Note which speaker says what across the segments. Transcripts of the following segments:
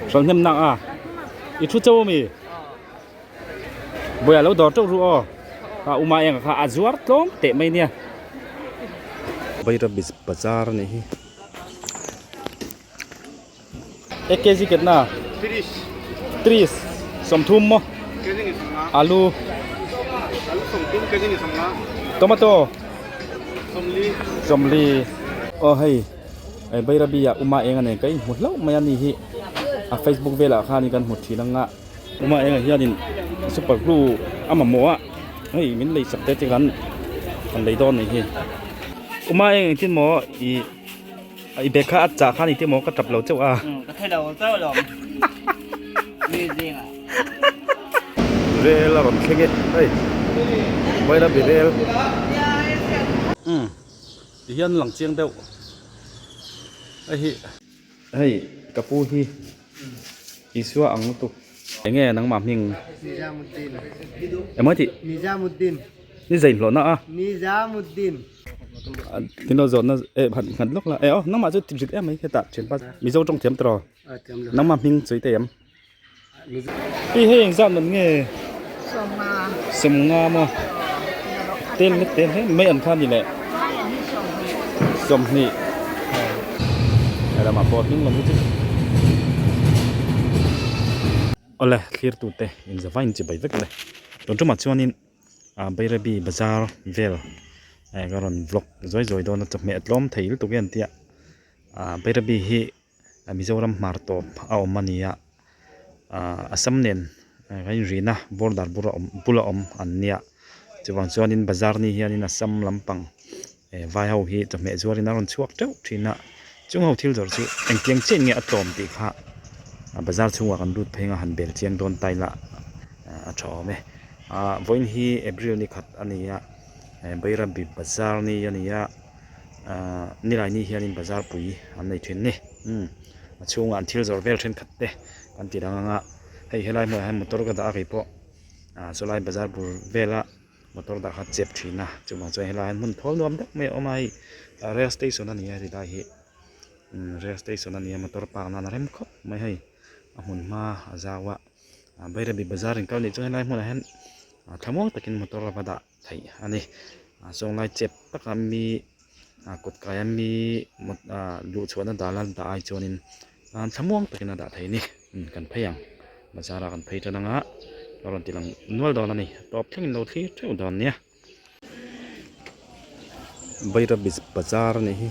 Speaker 1: Hralh hnem nak a. I thu cheu ami? Bawiah lo dawr teuh ru aw. Kha uma eng kha a zuar tlawm teh mai nia. Bairabi bazar a nih hi. Ek kg ketna?
Speaker 2: Tris.
Speaker 1: Tris. Sawmthum maw?
Speaker 2: Kg ni sawmnga.
Speaker 1: Alu.
Speaker 2: Alu sawmthum kg ni sawmnga.
Speaker 1: Tomato.
Speaker 2: Sawmli.
Speaker 1: Sawmli. Aw hei Bairabi ah uma eng a nei ka inhmu hlauh mai a ni hi. A Facebook velah khan kan hmu thin ang a. Uma engah hianin super glue a mamawh a hei min lei sak te te khan kan lei dawn anih hi Uma eng engtin maw ih i bag kha a chah khan iti maw ka tap lo chauh a.
Speaker 3: Ka thei lo chauh alawm mi zingah.
Speaker 1: Rel a rawn thleng e hei Bairabi rel umm ti hian lang chiang deuh hei hi. Hei ka pu hi Isua ang lutuk. Enge nangmah hming?
Speaker 2: Nizamuddin.
Speaker 1: Emaw tih?
Speaker 2: Nizamuddin.
Speaker 1: Ni zei hlawhna a?
Speaker 2: Nizamuddin.
Speaker 1: Tin lo zawhna eh han nghat lawk la. Eh aw nangmah chu tip zit em mai hetah thianpa Mizo tawng thiam tawh. Nangmah hming chawi te em? Hei hei engzat man nge?
Speaker 4: Sawmnga.
Speaker 1: Sawmnga maw? Tel na tel hle mai an kha ni le.
Speaker 4: Mai an hi sawmhnih.
Speaker 1: Sawmhnih. He lamah pawh hming lam hi chu. Awle thlir tute inzava in chibai vek le. Tun tumah chuanin Bairabi bazar vel ka rawn vlog zuai zuai dawn a chawhmeh a tlawm thei lutuk e an tia. Bairabi hi Mizoram hmar tawp a awm a ni a ahh Assam nen kan inrihna border bula awm bula awm an nia chuvang chuanin bazar ni hianin Assam lampang eh vai ho hi chawhmeh zuarin a rawn chhuak teuh thin a chung ho thil zawrh chu engtiang chiah in nge a tlawm tih kha bazar chhungah kan lut phei anga han bel chiang dawn ta ila a tha awm e ahh vawiin hi April ni khat a ni a Bairabi bazar ni a ni a. Ahh nilaini hianin bazar pui an nei thin ni umm a chhungah an thil zawrh vel thenkhat te kan ti dang anga hei helai hmunah hian motor ka dah a keipawh ah chulai bazar bur vela motor dah kha chep thin a chuvang chuan helai hian hmun thawl nuam deuh mai a awm a hei rail station a ni a helai hi umm rail station a ni a motor park nan a rem khawp mai hei a hmun hma a zau a Bairabi bazar in kal nih chuan helai hmunah hian thlamuang takin motor a va dah. theih a ni a zawnglai chep taka mi ah kawt kaia mi ah luh chhuahna dal a dah ai chuanin thlamuang takin a dah thei a ni kan phei ang bazar ah kan phei tan anga a rawn ti lang nual dawn a ni tawp thlengin lo thlir theuh dawn nia. Bairabi bazar a nih hi.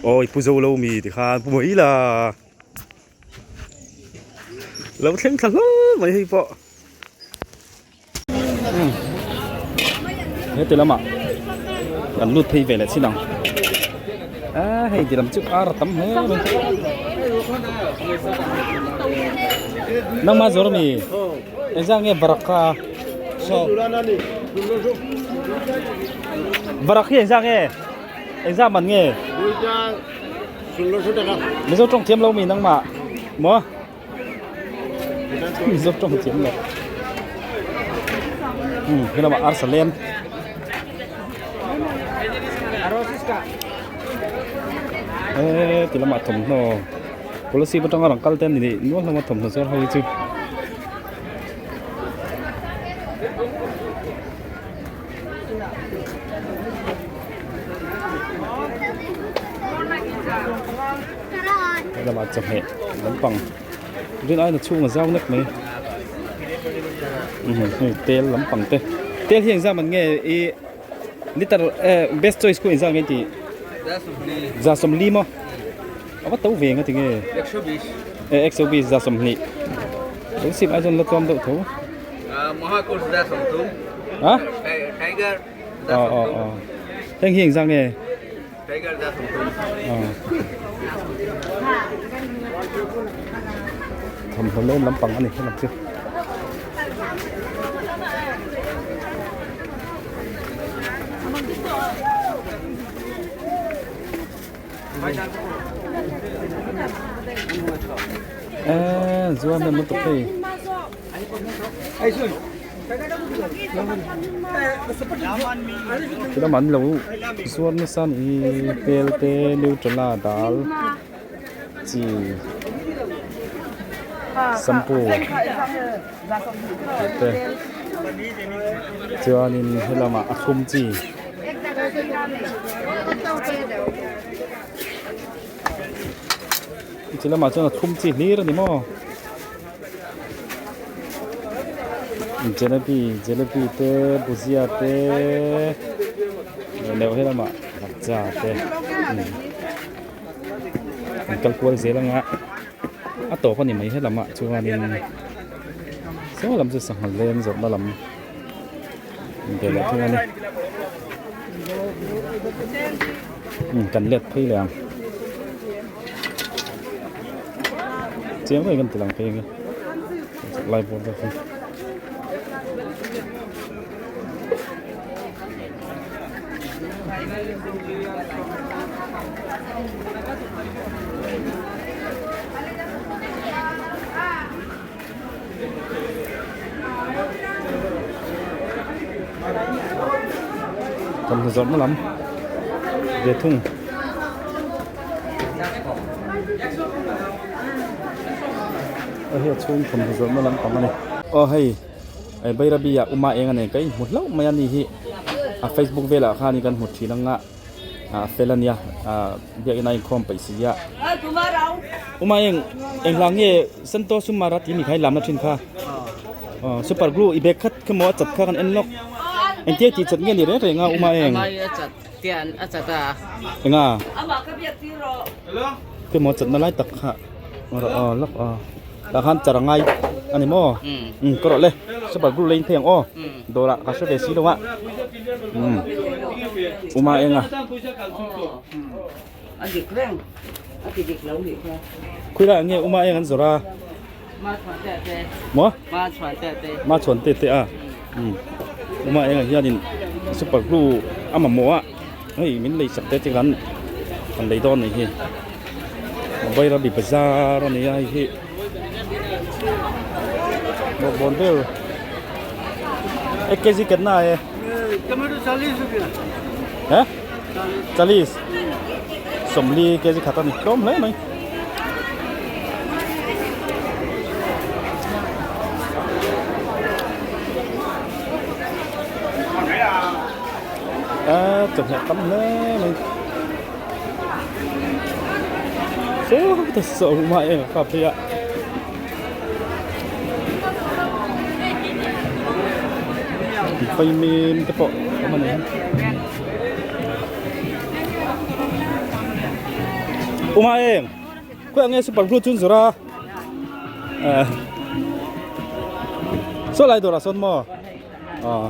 Speaker 1: Ôi pu dâu lâu mì thì kha pu mấy là lo thleng thla hlawm mai hei pawh he ti lamah kan lut phei ve leh chin ang a hei ti lam chu ar a tam hle mai nangmah zawr ami engzah nge baraka barak hi engzah nge engzah man nge Mizo tawng thiam lo mi nangmah maw Mizo tawng thiam lo helamah arsa lem eh ti lamah thawmhnaw policy atanga rawn kal te an ni nual hlawm a thawmhnaw zawr ho hi chu. Helamah chawhmeh lampang. Rin aiin a chhung a zau nek mai. Hei tel lampang te. Tel hi engzam an nge i liter eh best choice khu engzam nge tih? Za sawmli maw? A va to ve nga ti nge? Eh XOB za 20. Lo sim ai chuan la tlawm deuh tho. Ha? Aw aw aw. Heng hi engzam nge? Aw. Thawmhnaw lem lampang a ni helam chu. Eee zuam em lutuk hei. Lam an lo zuar nasa a ni tel te nutella dal chi shampoo te chuanin helamah a thlum chi. Chi lamah chuan a thlum chi hlir a ni maw jalebi jalebi te bhujia te leh he lamah lakcha te an kal kual zel anga a tawp a ni mai he lamah chuanin saw lam chu sangha leng zawrhna lam. Inbe leh thung a ni. Umm kan let phei leh ang. Chiang mai kan ti lang phei ang e. Lai bawr deuh hi. Thawmhnaw zawrhna lam ve thung. Hei hi a chhung thawmhnaw zawrhna lam pang a ni. Aw hei Bairabi ah Uma eng a nei ka inhmu hlauh mai a ni hi a Facebook velah khan kan hmu thin ang a. a fel a nia ah biakina a inkhawm peih si a uma eng eng hlang nge santo sumara tih mi kha i lamna thin kha aw super glue i bag khat kha maw a chat kha kan en lawk engtia tih chat nge ni reng reng a uma eng enga khaw maw chatna lai tak kha aw lawk aw tah khan char a ngai a ni maw umm ka rawh le super glue lei in phei ang aw dawrah ka hre ve si lo a umm uma eng a khawilai ah nge uma eng an zawrh a maw ma chhuan te te a umm uma eng ah hianin super glue a mamawh a hei min lei sak te te khan an lei dawn a nih hi Bairabi bazar a ni a hei hi bawkbawn vel ek kg kitna hai he chalis 40 kg khat a ni tlawm hle mai. A chawhmeh tam hle mai saw ta saw hma em a kap phei a vaimim te pawh a awm a ni uma eng khawiah nge super glue chu an zawrh a eh saw lai dawrah sawn maw. Aw.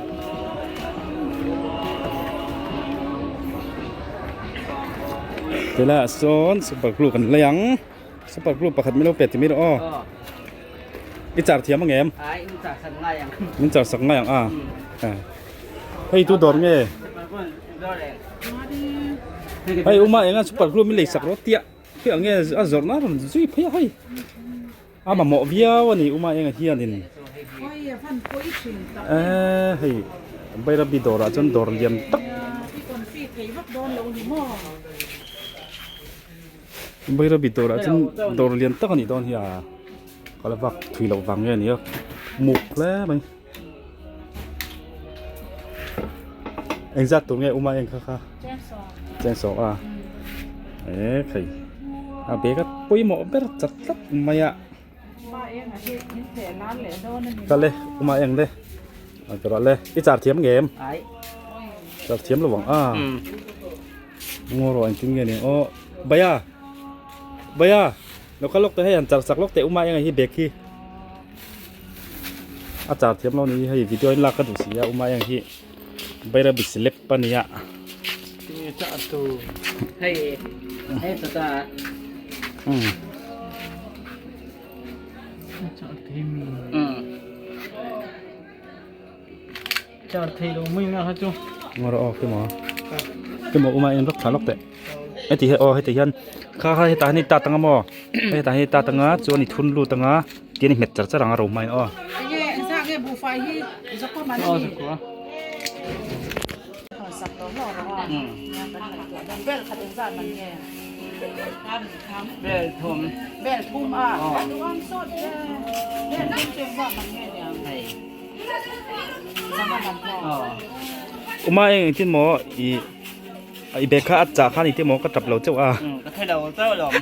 Speaker 1: Tilaiah sawn super glue kan lei ang super glue pakhat min lo pe ti mai rawh aw i char thiam ang em min char sak ngai ang a hei tu dawr nge hei uma enga super glue min lei sak rawh tiah khi ang nge a zawrh na rawn zui phei a hei. A mamawh viau a ni Uma enga hianin eee hei Bairabi dawrah chuan dawr lian tak Bairabi dawrah chuan dawr lian tak a nih dawn hi a ka la vak thui loh vang nge a ni a muk hle mai engzat tur nge Uma eng kha kha cheng sawm a eee hei a bag a pawimawh ber chat tlat mai a. Kal e uma eng le a ti rawh le i char thiam nge em char thiam lo ang a ngaw rawh engtin nge ni aw baya baya lo kal lawk teh hei han char sak lawk teh uma eng hi bag hi a char thiam lo ni hei video in lak ka duh si a uma eng hi Bairabi celeb a nia.
Speaker 3: Hei hei ta ta.
Speaker 5: Char thei lo mai nga kha chu.
Speaker 1: Ngor aw khi mo. Khi mo uma in rok tha lok te. Heti he aw heti hian kha kha heta hi ta tanga mo. Heta hi ta tanga chuan i thun lut anga tian i hmet char char ang a ro hmain aw.
Speaker 4: Enge engzah nge buhfai hi zakua man
Speaker 5: Aw zakua.
Speaker 3: Bel thum.
Speaker 4: Bel thum a.
Speaker 3: Aw.
Speaker 4: Bel thum chu engzah man nge niang.
Speaker 3: Hei. Aw.
Speaker 1: Uma eng engtin maw i i bag kha a chah khan i te maw ka tap lo chauh a.
Speaker 3: Ka thei lo chauh alawm.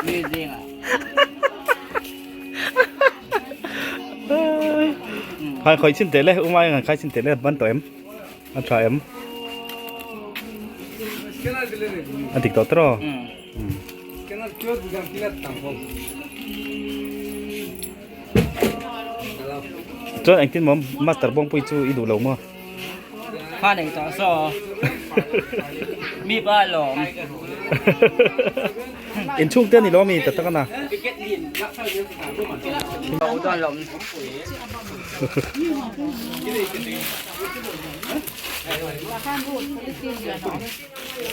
Speaker 3: Mi zingah.
Speaker 1: Khai khawih chin teh le Uma eng an khai chin teh le ban tawh em a tha em a dik tawh tawh Chuan engtin maw master bawngpui chu i duh lo maw?
Speaker 3: Kha nei tawh saw mi pa lawm.
Speaker 1: Inchhung te a ni lo ami ta tak a na.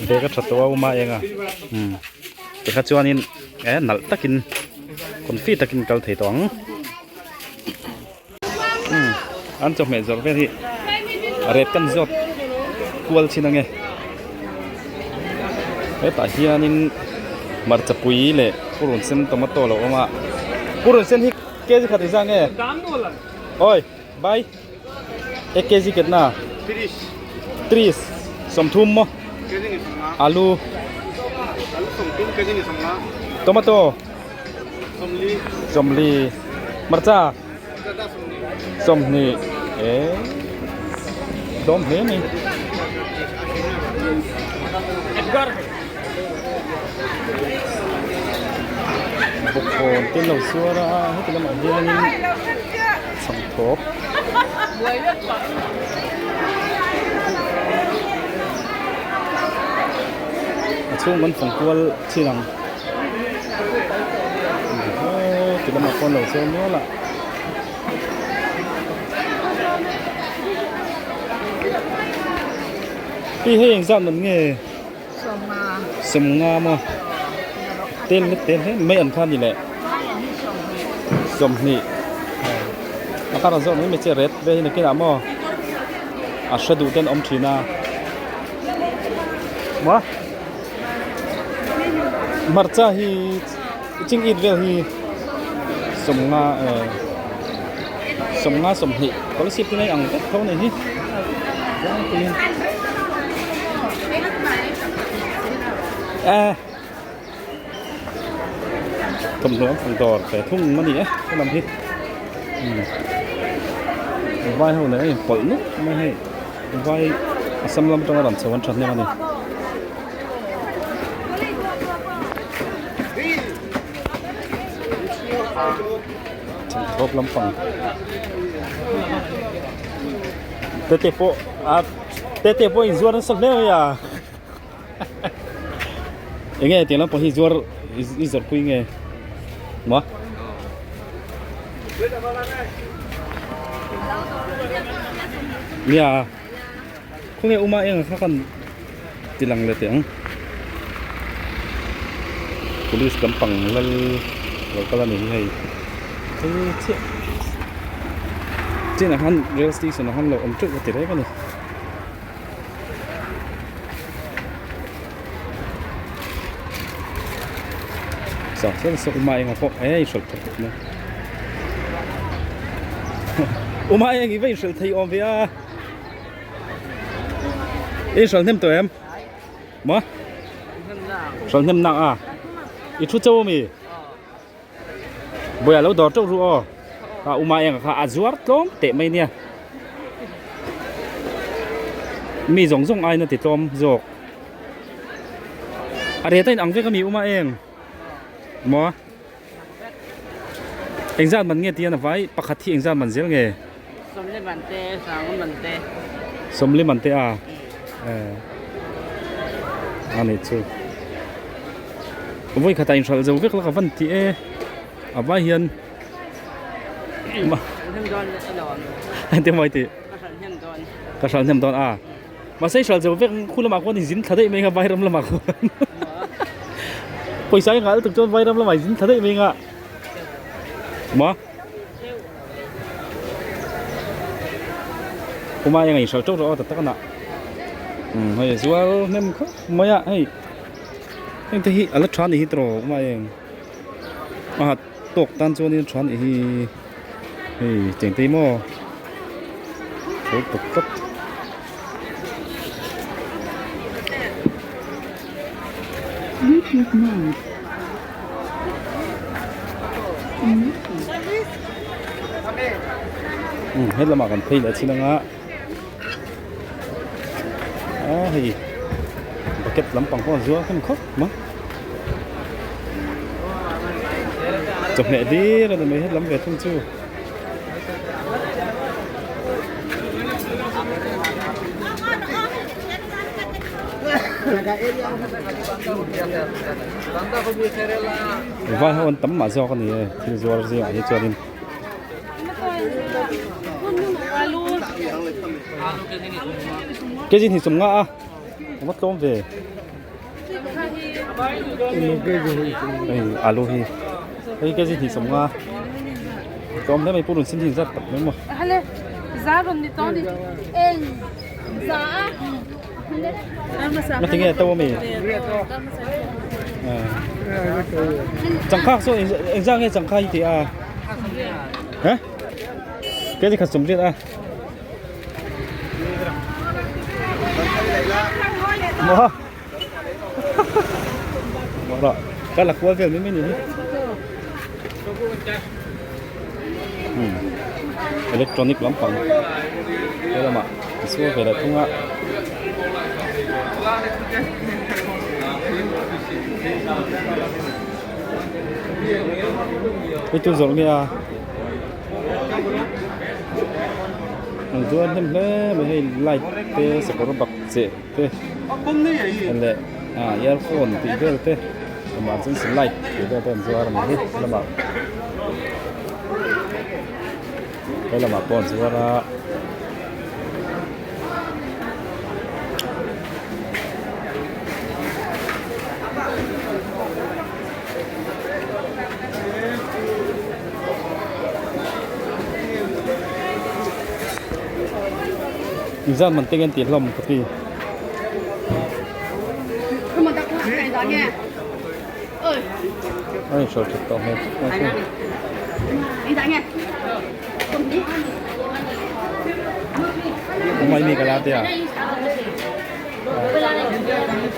Speaker 1: Bag a tha tawh a uma eng a tikha chuanin eh nalh takin confi takin kal thei tawh ang. An chawhmeh zawrh vel hi rep kan zawt kual thin ange hetah hianin hmarcha pui leh purun sen tomato a lo awm a purun sen hi kg khat engzah nge awi bai ek kg ketna tris sawmthum maw alu tomato. Sawmli hmarcha sawmhnih eh hlawm hle mai. Bawkhawn te an lo zuar a heti lamah hianin chhangthawp a chhung kan fang kual chin ang. Ti lamah pawh an lo cheu nual a. Hei hei engzat man nge?
Speaker 4: Sawmnga.
Speaker 1: Sawmnga maw? Tel hlek tel hle mai an kha ni le. Sawmhnih. A kar a zawk mai mai che red ve hi nakinah maw? A hre duh ten awm thin a. Maw? Hmarcha hi ching it vel hi sawmnga eh sawmnga sawmhnih scholarship te nei ang vek tho a nih hi tlangpuiin eh thawmhnaw an fang dawr ve thung a ni e helam hi vai ho nen a inpawlh nuk mai hei. Vai Assam lam atanga rawn chho an thahnem a ni. Thawk lampang tete pawh a tete pawh inzuar nasa hle mai a enge tiang lampang hi zuar i zawrh pui nge maw. Nia khawnge uma eng kha kan ti lang leh teh ang police lampang lal lo kal a ni hi hei hei chiah chinah khan rail station ah khan lo awm teuh ka ti reng a ni. Saw saw saw uma enga pawh eh i hralh thei khawp mai uma eng i va in hralh thei awm ve a i hralh hnem tawh em maw hralh hnem nak a i thu chauh ami. Bawiah lo dawr teuh ru aw. Kha uma eng kha a zuar tlawm teh mai nia. Mi zawng zawng aiin a ti tlawm zawk. A reta in ang vek a mi uma eng. Maw? Engzat man nge tian a vai pakhat hi engzat man zel nge?
Speaker 3: Sawmli man te, sangum man te.
Speaker 1: Sawmli man te a. Eh. A ni chu. Voi khata in hral zo vek la ka van ti e. A vai hian
Speaker 3: Ma. Hnem dawn elo.
Speaker 1: Te mai ti.
Speaker 3: Ka hral hnem dawn.
Speaker 1: Ka hral hnem dawn a. Mahse i hral zo vek khu lamah khuan i zin thla daih mai nga vairam lamah khuan. Pawisa i nghah lutuk chuan vairam lamah i zin thla daih mai nga. Ma. Kuma enga i hral teuh rawh aw ta tak a nah. Umm hei zual hnem khawp mai a hei. Heng te hi a la tha ni hi tawh kuma eng. A tawk tan chuanin a tha ni hi. Hei cheng te hi maw tho tuk tlat. Umm he lamah kan phei leh chin anga a hei bucket lampang pawh a zuar hnem khawp mai chawhmeh hlir a ni mai helam ve thung chu. Vai ho an tam mah zawk a ni e thil zuar zingah hi chuanin. Kg hnih sawm nga a a va tlawm ve. Hei alu hi hei kg hnih sawm nga tlawm hle mai purun sin hi zat tak mai maw. Ngatinge to ami? Changkha saw engzah nge changkha hi tih a? Hah? Kei chu khat sawmriat a. Maw? Maw rawh. Ka la kual vel mai mai ni hi. Electronic lampang he lamah a sual ve leh thung a. Hei chu zawrh nge a an zuar hnem hle mai hei light te sakawr bak cheh te leh earphone tih vel te. Emergency light tih vel te an zuar a ni hi lamah he lamah pawh an zuar a zan man te nge an tih hlawm ka ti. A inhruai that tawh hmel khawp mai chu mai mi ka la te a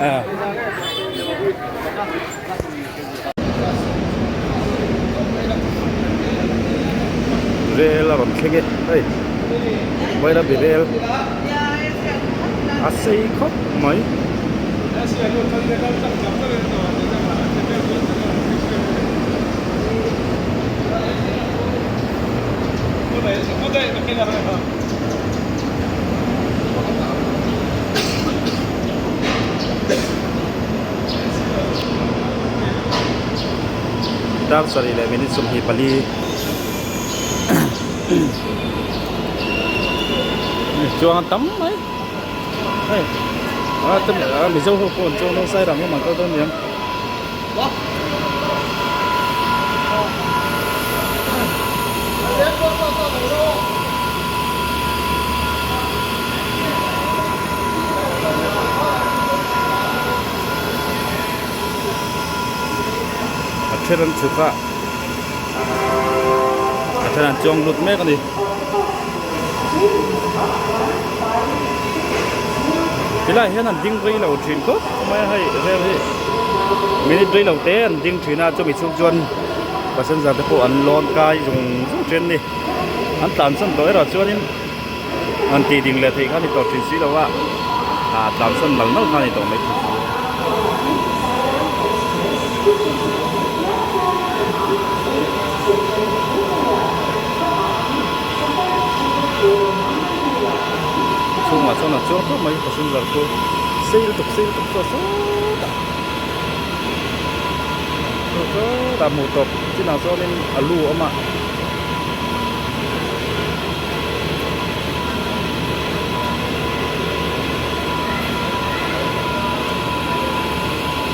Speaker 1: a rel a rawn thleng e hei Bairabi rel a sei khawp mai. Dar sarih leh minute 24 chuang a tam mai hei a te mizo ho pawh an chuang dawn sairang lamah an kal dawn aniang. A then an chhuk a a then an chuang lut mek a ni. Tilai hian an ding rei lo thin khawp mai a hei rel hi minute rei lo te an ding thin a chumi chhung chuan. Passenger te pawh an lawn kai zung zung thin a ni. An tlan san tawh erawh chuanin an tih ding leh theih kha a ni tawh thin si lo a, ah tlan san nal nal kha a ni tawh mai thin si. Chhungah chuan a chuang tawp mai passenger chu sei lutuk sei lutuk chu a sawtah sawtah hmuh tawp chinah chuanin a lu a awm a.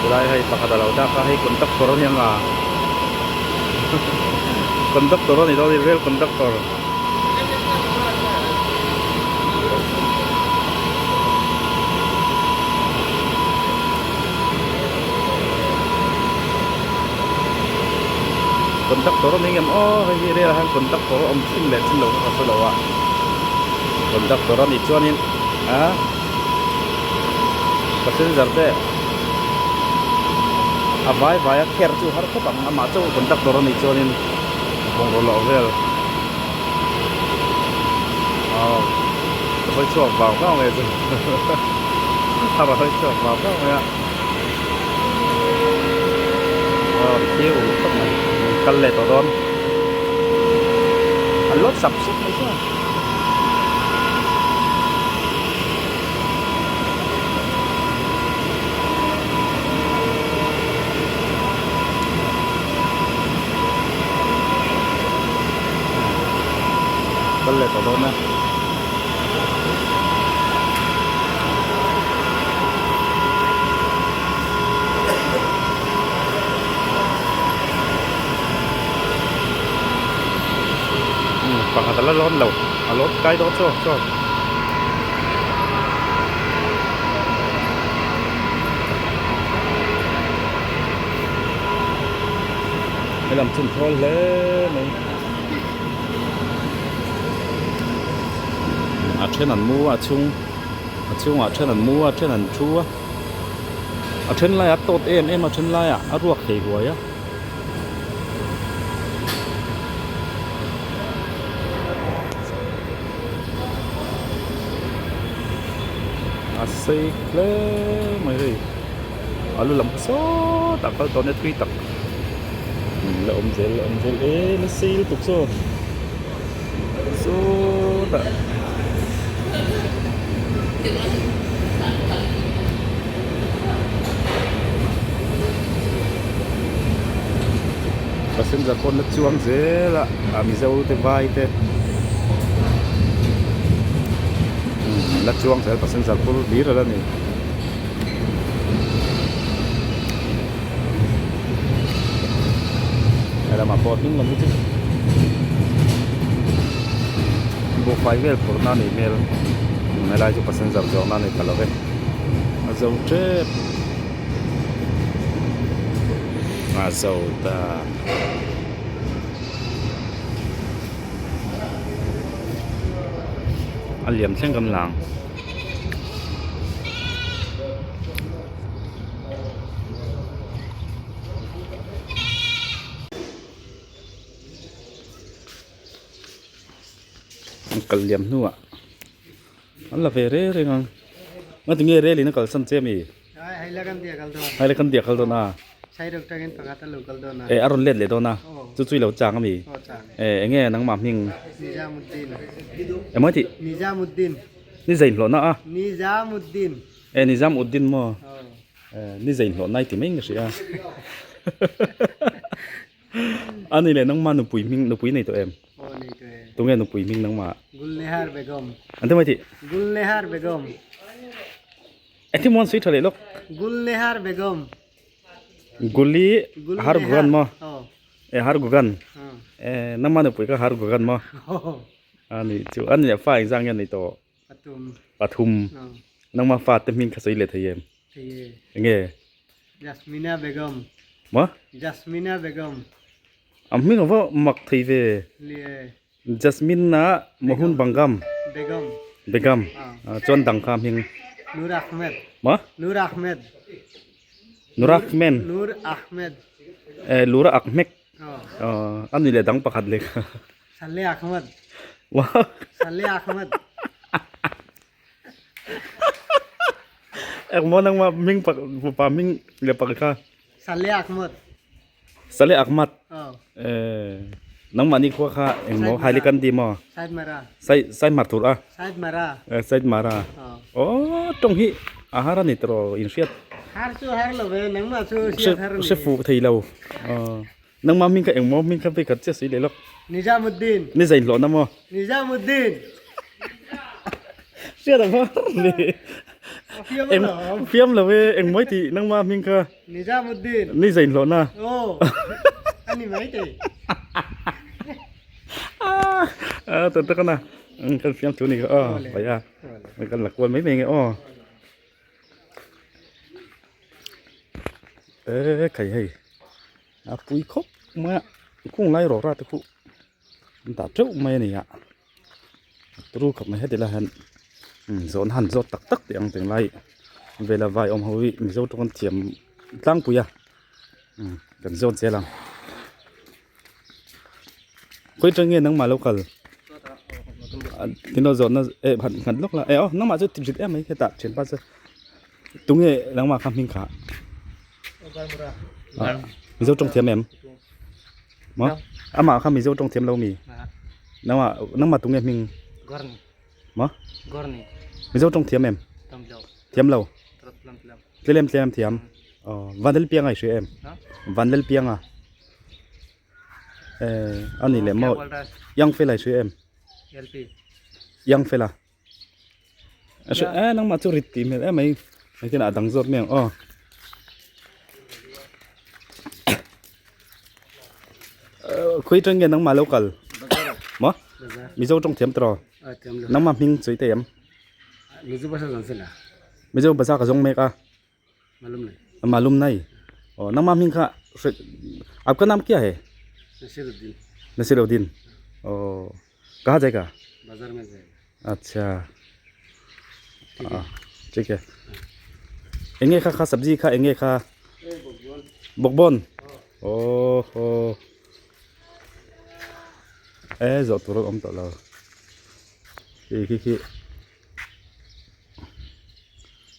Speaker 1: Chulai hei pakhat a lo dak a hei conductor a nia nga conductor a ni dawn a ni rail conductor. Conductor a ni ngem aw hei hi rel ah hian conductor a awm thin leh thin lo kha ka hre lo a conductor a nih chuanin ah passenger te a vai vai a kher chu har khawp ang amah chauh conductor a nih chuanin. Bungraw loh vel aw ka hawi chhuak vang vang mai chu a rawn hawi chhuak vang vang mai a aw thlir uluk khawp mai kal leh tawh dawn a lawt sap sap mai chu. Kal leh tawh dawn e. Pakhat a la lawn lo a lawn kai dawn chaw chaw. Helam chu an thawl hle mai a then an mu a chhung a chhungah then an mu a then an thu a a then laiah a tawt em em a then laiah a ruak thei huai a. A sei hle mai hei a lu lam sawtah kal tawh nia thui tak la awm zel la awm zel e la sei lutuk saw sawtah. Passenger pawh an la chuang zel a a mizo te vai te an la chuang zel passenger phur hlir a la ni. Helamah pawh hnung lam hi chu buhfai vel phurhna a nih hmel helai chu passenger zawhna a ni ta lo ve a zo tep a zo ta. A liam thleng kan lang. An kal liam hnuah an la ve reng reng ang nga tinge rel in a kalsan che ami hailakandi a kal dawn a eh a rawn let leh dawn a chu chu i lo chang ami eh enge nangmah hming emaw tih ni zain hlawhna a eh Nizamuddin maw eh ni zain hlawhna i ti mai ka hria a ni leh nangmah nupui hming nupui nei tawh em tunge nupui hming nangmah an ti mai tih Engtin maw an sawi tha leh lawk?
Speaker 2: Gulnehar Begum.
Speaker 1: Guli Har Gugan maw? E Har Gugan. E nangmah nupui kha Har Gugan maw? A nih chu a nih fa engzah nge a nei tawh?
Speaker 2: Pathum.
Speaker 1: Pathum. Nangmah fa te hming kha sawi leh thei em?
Speaker 2: Thei e.
Speaker 1: Enge?
Speaker 2: Jasmina Begum.
Speaker 1: Maw?
Speaker 2: Jasmina Begum.
Speaker 1: A hming a va mak thei ve.
Speaker 2: Lie.
Speaker 1: Jasmine a Mohun Bangam.
Speaker 2: Begum.
Speaker 1: Begum. Ah. Chuan dang kha hming.
Speaker 2: Nur Ahmed.
Speaker 1: Ma?
Speaker 2: Nur Ahmed.
Speaker 1: Nur Ahmed.
Speaker 2: Nur Ahmed.
Speaker 1: Eh Lura Ahmed. A ni leh dang pakhat leh kha.
Speaker 2: Saleh Ahmad. Saleh Ahmad.
Speaker 1: Engmaw nangmah hming fapa hming leh pakhat kha.
Speaker 2: Saleh Ahmad.
Speaker 1: Saleh Ahmad. Nangmah ni khua kha engmaw Hailakandi maw?
Speaker 2: Saidmara.
Speaker 1: Sai Saimar tur a?
Speaker 2: Saidmara.
Speaker 1: Saidmara. Aw tawng hi a har a ni tawh in hriat.
Speaker 2: Har chu har lo ve nangmah chu hriat har a ni.
Speaker 1: Hre fuh thei lo. Nangmah hming kha engmaw hming kha vei khat chiah sawi leh lawk.
Speaker 2: Nizamuddin.
Speaker 1: Ni zain hlawhna maw?
Speaker 2: Nizamuddin.
Speaker 1: Hriat ang har ni.
Speaker 2: Fiam lo.
Speaker 1: Fiam lo e engmaw i tih nangmah hming kha.
Speaker 2: Nizamuddin.
Speaker 1: Ni zain hlawhna.
Speaker 2: Aw. Ani mai thei.
Speaker 1: A tak tak ana. Kan fiam thu ni kha aw. Pai a. Kan la kual mai mai nge aw. E khai hei. A pui khawp mai a. Kung lai rawh rat te khu an dah teuh mai a ni a. Turu khawp mai heti lai hian zawn han zawt tak tak teh ang teng lai vela vai awm ho hi mizo tawng an thiam tlangpui a kan zawn zel ang khawi atang nge nangmah lo kal tino zawhna eh han nghat lawk la eh aw nangmah chu rit em mai hetah thianpa chu tunge nangmah kha hming kha mizo tawng thiam em. Maw? Amah kha Mizo tawng thiam lo mi? Nangmah nangmah tunge hming?
Speaker 3: Gorni.
Speaker 1: Maw?
Speaker 3: Gorni.
Speaker 1: Mizo tawng thiam em?
Speaker 3: Tam lo.
Speaker 1: Thiam lo.
Speaker 3: Tlem tlem.
Speaker 1: Tlem tlem thiam. Oh, Vanlal Pianga i hria em? Vanlal Pianga. Eh, ani leh maw? Young fella i hria em?
Speaker 3: LP.
Speaker 1: Young fella. Eh, nangmah chu rit tih hmel em mai. Engtin ah dang zawt mai ang aw. Khawi tang nge nangmah lo kal? Maw? Mizo tawng thiam tawh? Nangmah hming sawi thei em?
Speaker 2: Mizo bahasa zawng sela.
Speaker 1: Mizo bahasa ka zawng mek a.
Speaker 2: Malum nai.
Speaker 1: Malum nai. Oh, nangmah hming kha आपका नाम क्या है?
Speaker 2: Nasiruddin.
Speaker 1: Nasiruddin. Oh, कहाँ जाएगा?
Speaker 2: बाजार में जाएगा.
Speaker 1: अच्छा. ठीक है. Enge kha kha sabji kha enge kha bawkbawn aw haw e zawh tur a awm tawh lo khi khi khi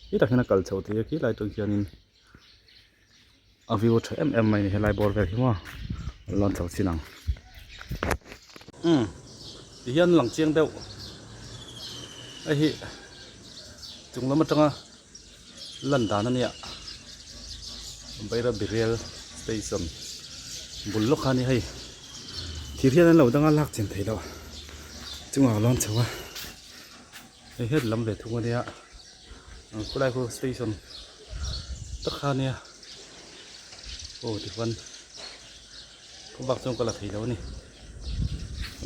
Speaker 1: khi tak hian a kal chho thei a khi lai tang khianin a view a tha em em mai a ni helai bawr vel hi maw a lawn chho chin ang umm ti hian lang chiang deuh hei hi chung lam atanga lan dan a nia Bairabi rail station bul lawk kha a ni hei thir hian an lo dang a lak chin theih loh chungah a lawn chho a hei het lam ve thung a nia khawlai khu station tak kha a nia aw tichuan Khawbak chuan ka la thei lo a ni.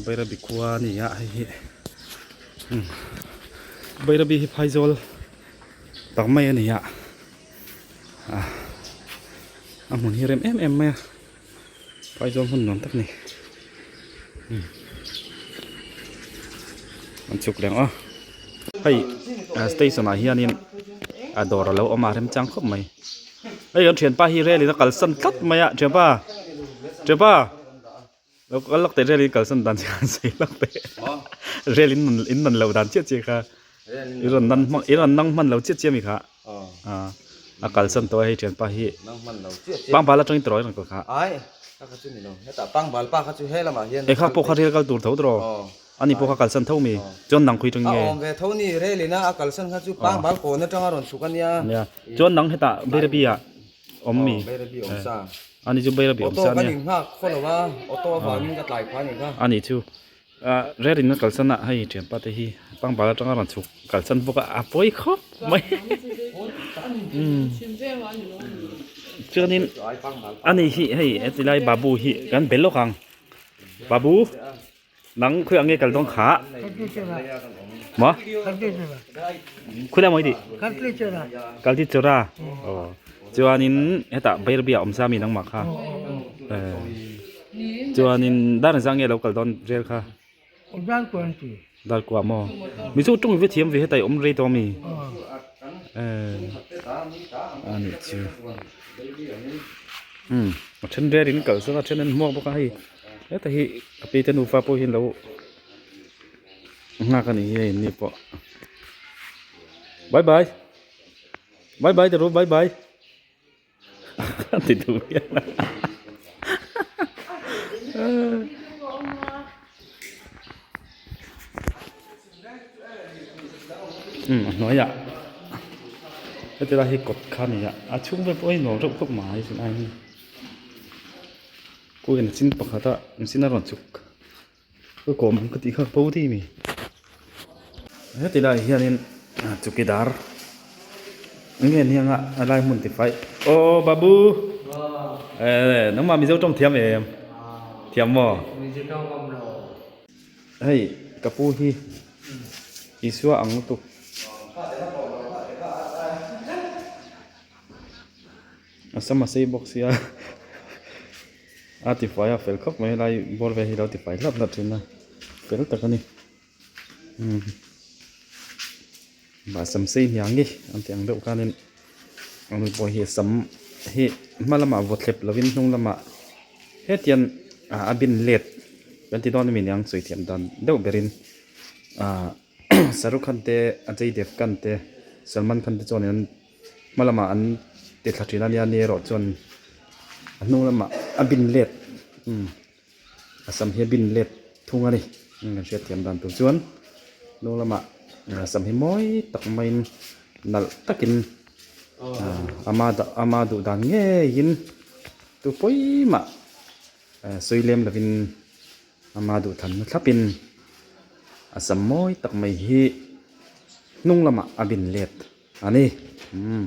Speaker 1: Bairabi khua a ni a hei hi Bairabi hi phaizawl tak mai a ni a a hmun hi rem em em mai a phaizawl hmun nuam tak a ni an chhuk leh ang aw hei station ah hianin a dawr a lo awm a remchang khawp mai. Hei kan thianpa hi rel in a kalsan tlat mai a thianpa thianpa lo kal lawk teh rel in kalsan dan chiah kha sawi lawk teh rel in in nan loh dan chiah chiah kha i rawn nan hmang i rawn nang hman lo chiah chiah mi kha a kalsan tawh a hei thianpa hi pangbal atangin tawh i rawn kal kha e kha pawh kha rel kal tur tho tawh Ani pawh kha kalsan tho mi chuan nang khui tang nge.
Speaker 6: A awm ve tho ni rel ina a kalsan kha chu pangbal kawn atanga rawn chhuk a nia.
Speaker 1: Nia chuan nang hetah Bairabi ah awm mi.
Speaker 6: Aw Bairabi awm sa.
Speaker 1: Ani chu Bairabi awm sa nia.
Speaker 6: Auto kan inghak khaw lo a auto avangin ka tlai phah a ni kha.
Speaker 1: Ani chu rel ina kalsan ah hei thianpa te hi pangbal atanga rawn chhuk kalsan bawk a a pawi khawp mai. Chuanin ani hi hei hetilai babu hi kan bel lawk ang babu. Nang khui ang nge kal dawn kha? Maw? Khui lai maw i tih? Kalti chura. Aw. Chuanin hetah Bairabi ah awm sa mi nangmah kha. Chuanin dar engzah nge lo kal dawn rel kha? Dar kua maw? Mizo tawng i va thiam ve hetah i awm rei tawh ami? A nih chu. Umm. A then rel in kal sawn a then an hmuak bawk a hei heta hi a pi te nufa pawh hi an lo nghak a ni hi hei an ni pawh bye bye bye bye ti ru bye bye a ti duh hian a umm a hnuaiah heti lai hi kawt kha a ni a a chhung vel pawh hi nuam reuh khawp mai chu lai hi kawng in a chin pakhat a machine a rawn chhuk ka kawm ang ka tih kha bo daih a ni heti laiah hianin chukidar nge nia a lai hmun tifai aw babu eh nangmah mizo tawng thiam em thiam maw. Hei ka pu hi Isua ang lutuk. A sam a sei bawk sia a tifai a fel khawp mai helai bawr vel hi lo tifai hlap hlap thin a fel tak a ni umm bah sam sei hniang hi an tih ang deuh khanin ani pawh hi sam hi hma lamah vaw thlep lovin hnung lamah hetiang ah a bin let kan ti dawn a mi niang sawi thiam dan deuh berin ah Shahrukh Khan te Ajay Devgan te Salman Khan te chuan in hma lamah an ti thla thin a nia ni erawh chuan a hnung lamah a bin let umm a sam hi a bin let thung a ni kan hriat thiam dan tur chuan hnung lamah sam hi mawi tak maiin nalh takin ama ama duh dan ngeiin tu pawimah sawi lem lovin ama duh thanna thlapin a sam mawi tak mai hi hnung lamah a bin let a ni umm.